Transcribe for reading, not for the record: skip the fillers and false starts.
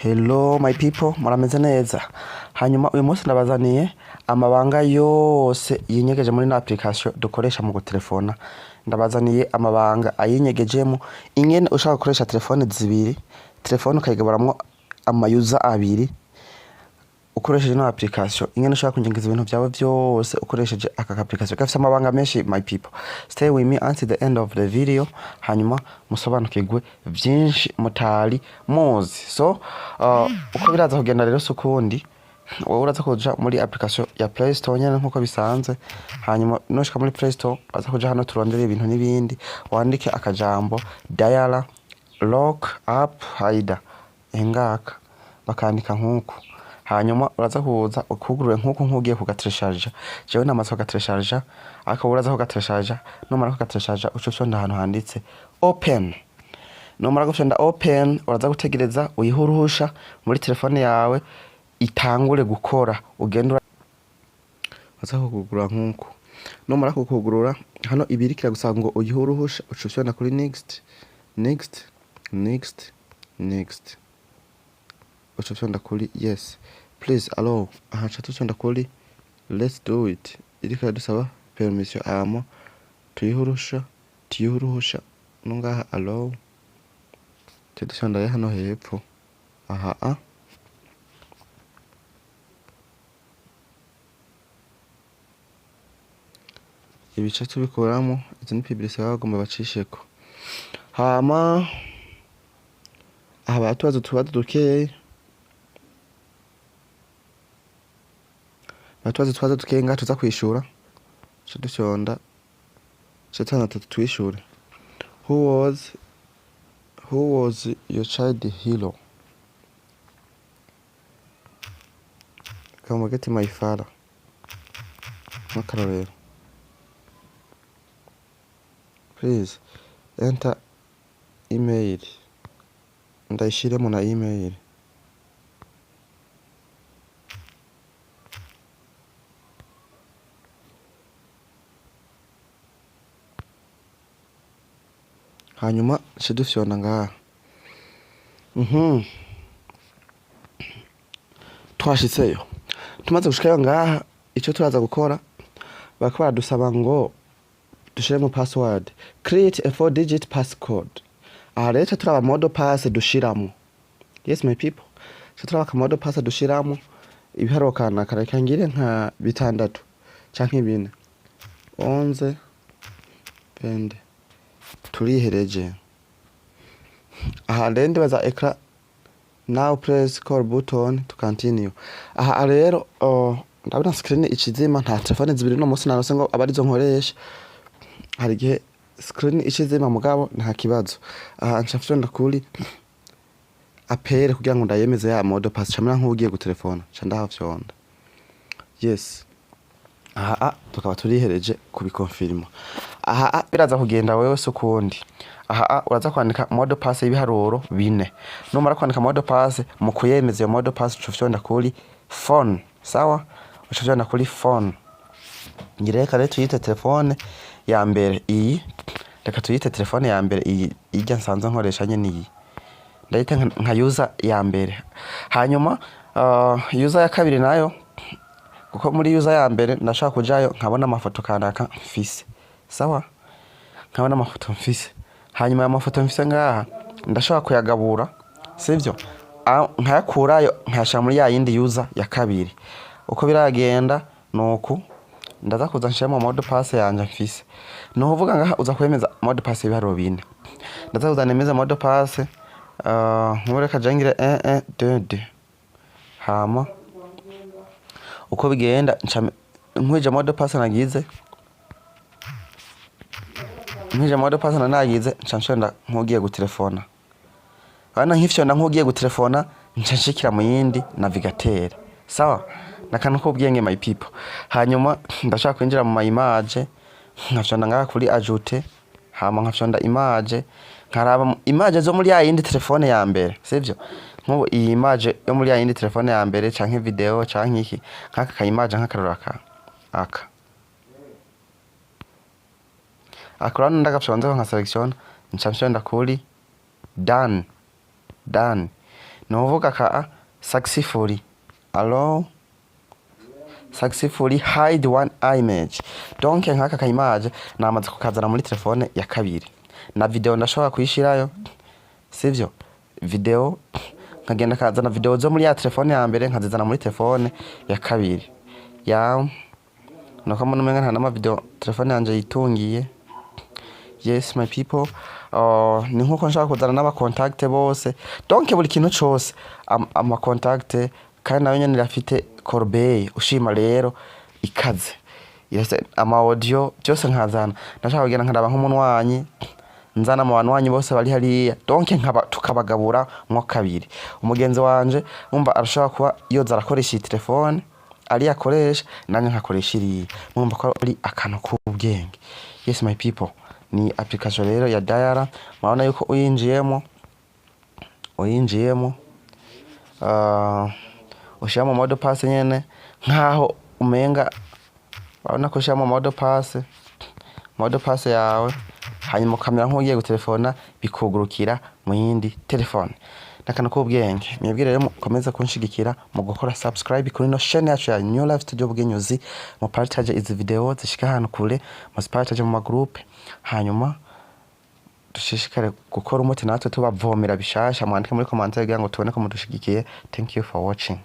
Hello my people, murameze neza? Hanyuma uyu munsi ndabazaniye amabanga yose yinyegeje muri ino application dukoresha mu gutelefona. Ndabazaniye amabanga ayinyegejemo, ingene ushaka gukoresha telefone zibiri, telefone ukayigaburamwo ama user abiri ukoresheje ino application, ingene ushobora kunyegeza ibintu vyawe vyose ukoresheje aka application gafise amabanga menshi. My people, stay with me until the end of the video, hanyuma musobanukirwe vyinshi mutari muzi. So uko biraza kugenda rero si ukundi, wowe uraza kuja muri application ya Play Store nyene nkuko bisanzwe. Hanyuma nushika muri Play Store, uraza kuja hano turondere ibintu n'ibindi, wandike akajambo dial lock app hider, engaka bakandika nkuku. Hanyuma uraza kuza ukugurure nkuku nkugiye kugateresharja. Jewe namaze kugateresharja, ariko wowe uraza kugateresharja. Numara kugateresharja, uca ufyonda ahantu handitse open. Numara gufyonda open, uraza gutegereza uyihe uruhusha muri telefone yawe itangure gukora. Ugenda uraza kukugurura nkuku. Numara kukugurura, hano ibirikira gusa ngo uyihe uruhusha, uca ufyonda kuri next, next, next, next, uca ufyonda kuri yes, please allow. Aha ca dufyonda kuri let's do it. Iriko iradusaba permission, hama tuyihe uruhusha, tuyihe uruhusha no ngaha allow, tuce dufyonda hano hepfo aha a ibice tubikuramo. Izi ni publicité baba bagomba bacisheko. Hama aha baratubaza utubazo dukeyi, baratubaza utubazo dukeyi ngaha tuza kwishura. Tuce dufyonda, tuce tubona twishure. Who was your child hero? Kamuge ati my father, nk'akarorero. Please enter email, ndayishiremo na email. Hanyuma duce dufyonda ngaha. Twashitseyo. Tumaze gushikayo ngaha, ico turaza gukora, bariko baradusaba ngo dushiremo password, create a four digit passcode. Aha rero turaba mot de passe dushiramo. Yes my people, ca turaba ka mot de passe dushiramo ibiharuro kanaka. Reka ngire nka bitandatu canke bine, 11 22. Turihereje. Aha rero ndibaza écran. Now press call button to continue. Aha rero, oh, ndabona screen ikizima. Nta telefone zibiri no munsi narose ngo aba arizo nkoresha. Hari igihe screen ikizima, mugabo nta kibazo. Aha nca mfyonda kuri appel kugira ngo ndayemeze ya mot de passe, camera nk'ugiye gutelefona, ca ndahafyonda yes. Aha a tukaba turihereje kubikonfirma. Aha a biraza kugenda wewe se ukundi. Aha a uraza kwandika mot de passe y'ibiharuro bine. Numara kwandika mot de passe, mu kuyemeza iyo mot de passe uca ufyonda kuri phone. Sawa, uca ufyonda kuri phone. Ngira reka rero tuyite telefone ya mbere iyi, reka tuyite telefone ya mbere iyi irya nsanzwe nkoresha nyene, iyi ndayita nka user ya mbere. Hanyuma user ya kabiri nayo, kuko muri user ya mbere ndashaka kujayo nkabona amafoto kanaka mfise. Sawa, nkabona amafoto mfise. Hanyuma ayo mafoto mfise ngaha ndashobora kuyagabura, sivyo? Nkayakurayo nkayashira muri ya yindi user ya kabiri. Uko biragenda nuku, ndaza kuza nshiremo mot de passe yanje mfise. Ni ukuvuga ngaha uza kwemeza mot de passe y'ibiharuro bine. Ndaza kuza nemeze mot de passe, nkubu reka je ngire 1 1 2 2. Hama uko bigenda, nca nkwije mot de passe nagize, nkwije mot de passe nagize, nca nshonda nk'ugiye gutelefona. Bana nkifyonda nk'ugiye gutelefona, nca nshikira mu yindi navigateur. Sawa, nakantu k'ubwenge my people. Hanyuma ndashaka kwinjira mu ma image, nkafyonda ngaha kuri ajouter, hama nkafyonda image, nkaraba image zo muri ya yindi telefone ya mbere, sivyo? Nk'ubu iyi image yo muri ya yindi telefone ya mbere, canke video canke iki, nk'aka ka image, nk'akarora aka aka aka, urabona ndagafyonzeko nka selection, nca mfyonda kuri done, done. Ni ukuvuga ka successfully, allow successfully hide one image. Donc nk'aka ka image namaze kukazana muri telefone ya kabiri. Na video ndashobora kuyishirayo, sivyo? Video nkagenda kazana video zo muri ya telefone ya mbere, nkazizana muri telefone ya kabiri. Ya, nuko mbona umenga nta n'ama video telefone yanje yitungiye. Yes, my people, ni nkuko nshaka kuzana n'aba contact bose, donc buri kintu cose, ama contact. Kandi nayo nyene irafite corbeille ushima rero ikaze. Irafite ama audio byose, nkazana. Ndashaka kugenda nkaraba nk'umunwanyi, nzana mu banywanyi bose bari hariya, donc nkaba tukabagabura mwo kabiri. Umugenzi wanje wumva arashobora kuba yoza arakoresha iyi telefone ari akoresha, nanjye nkakoresha iriya. Mwumva ko ari akantu k'ubwenge. Yes, my people, ni application rero ya Dialer. Murabona yuko uyinjiyemo, ushiramo mot de passe nyene nkaho umenga urabona ko ushiramo mot de passe yawe, hanyuma ukamera nk'ugiye gutelefona, bikugurukira mu yindi telefone. N'akantu k'ubwenge. Mwebwe rero mukomeze kunshigikira mu gukora subscribe kuri ino chaîne yacu ya New Life Studio Bugenyuzi, mu partage izi video zishika ahantu kure, mu partage mu ma groupe, hanyuma dushishikare gukora umuti natwe tubavomera bishasha. Mwandike muri commentaire kugira ngo tubone ko mudushigikiye. Thank you for watching.